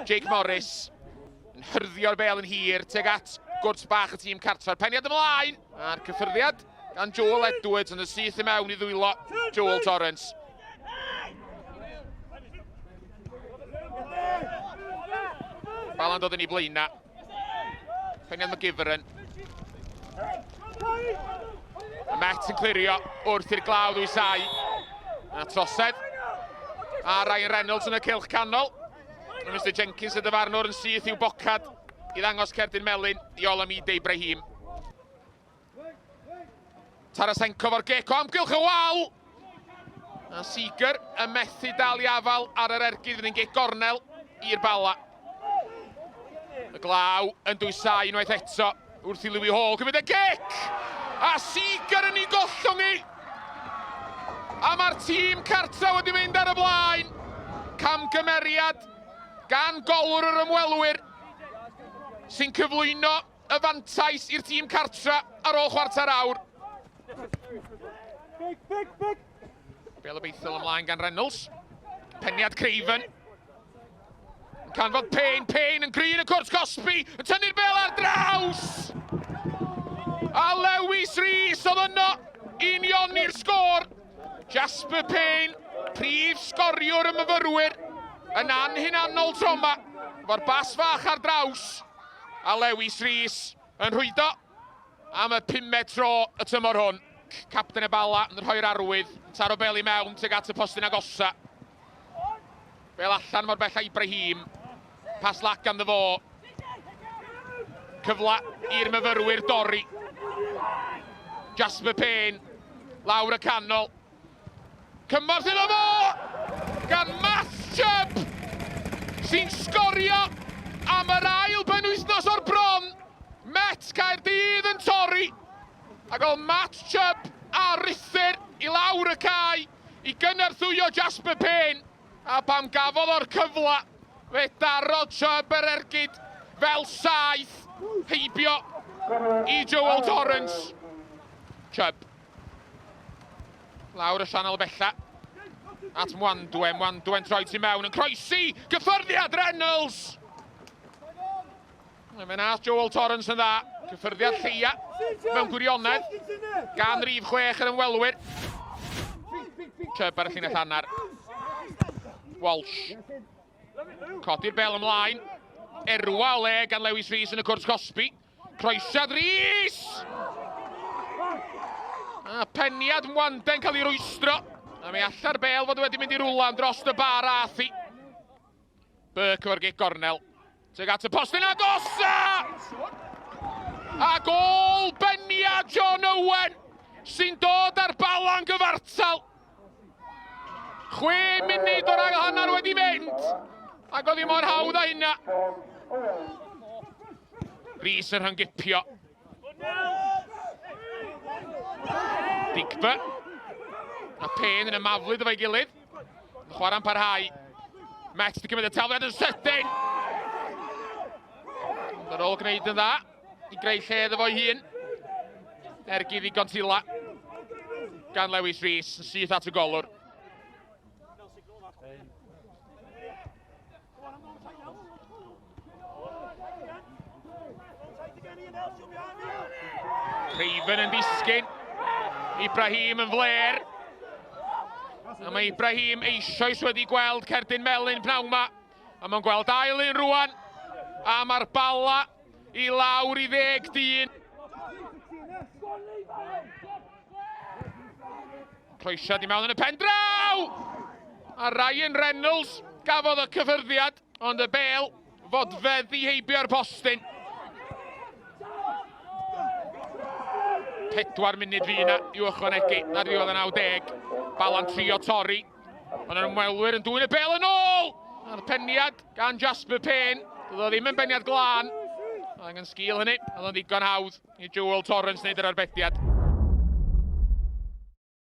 Jake Morris yn hyrddio'r bel yn hir tuag at gwrt bach y tîm cartref. Peniad ymlaen a'r cyffyrddiad gan Joel Edwards yn y syth i mewn i ddwylo Joel Torrance. Balan dod yn ei blaenau. Peniad McGivern. Y Met yn clirio wrth i'r glaw ddwysau. A trosedd. A Ryan Reynolds yn y cylch canol. Mae Mr Jenkins y dyfarnwr yn syth i'w bocad i ddangos cerdyn melyn i Olamide Ibrahim. Tarasenko fo'r gic o amgylch y wal! A Seeger yn methu dal i afael ar yr ergyd fydd yn gic gornel i'r Bala. Y glaw yn dwysau unwaith eto wrth i Louis Hall gymryd y gic! A Seeger yn ei gollwng i! A mae'r tîm cartra wedi mynd ar y blaen. Camgymeriad gan golwr yr ymwelwyr sy'n cyflwyno y fantais i'r tîm cartra ar ôl chwarter awr. Bel obeithiol ymlaen gan Reynolds. Peniad Craven. Yn canfod Payne, Payne yn grin y cwrt cosbi, yn tynnu'r bel ar draws! A Lewis Rees oedd yno i unioni'r sgôr. Jasper Payne, prif sgoriwr y myfyrwyr, yn anhunanol tro yma, efo'r bas fach ar draws. A Lewis Rees yn rhwydo am y pumed tro y tymor hwn. Capten y Bala yn rhoi'r arwydd, yn taro bel i mewn tuag at y postyn agosa. Bel allan mor bell â Ibrahim. Pas lac ganddo fo. Cyfle i'r myfyrwyr dorri. Jasper Payne lawr y canol. Cymorth iddo fo gan Matt Chubb sy'n sgorio am yr ail benwythnos o'r bron. Met Caerdydd yn torri ac oedd Matt Chubb ar ruthr i lawr y cae i gynorthwyo Jasper Payne a pan gafodd o'r cyfle fe darodd Chubb yr ergyd fel saeth heibio i Joel Torrance. Chubb Lawr y sianel bella. At Mwandwe, Mwandwe'n troi tu mewn yn croesi! Gyffyrddiad Reynolds! Mae'n nath Joel Torrance yn dda. Cyffyrddiad lleia mewn gwirionedd gan rif chwech yr ymwelwyr. Chubb ar y llinell hanner. Walsh. Codi'r bel ymlaen. Erwa o le gan Lewis Rees yn y cwrt cosbi. Croesiad Rees! A peniad Mwande'n cael ei rwystro. A mi alla'r bel fod wedi mynd i rwla dros y bar a thi. Burke o'r gic gornel. Tuag at y postyn agosa! A gôl benia John Owen sy'n dod ar balan gyfartal. 6 munud o'r ail hanner wedi mynd. Ac oedd hi mor hawdd â hynna. Rhys yn rhyngipio. Digba. A Payne yn ymaflyd efo'i gilydd. Yn chwarae'n parhau. Met wedi cymryd y tafliad yn sydyn. Ond ar ôl gwneud yn dda, i greu lle iddo fo'i hun. Ergydd i Gontila gan Lewis Rees yn syth at y golwr. Craven yn disgyn. Ibrahim yn fler. A mae Ibrahim eisoes wedi gweld cerdyn melyn pnawn ma. A mae'n gweld ail un rwan. A mae'r bala i lawr i ddeg dyn. Croesiad i mewn yn y pen draw! A Ryan Reynolds gafodd y cyffyrddiad, ond y bel fodfedd i heibio'r postyn. 4 munud fi yna i'w ychwanegu ar ddiwedd y 90. Balan trio torri. Ond yr ymwelwyr yn dwyn y bel yn ôl! A'r peniad gan Jasper Payne. Doedd o ddim yn beniad glân. Angen sgil hynny. Oedd o'n ddigon hawdd i Joel Torrance wneud yr arbediad.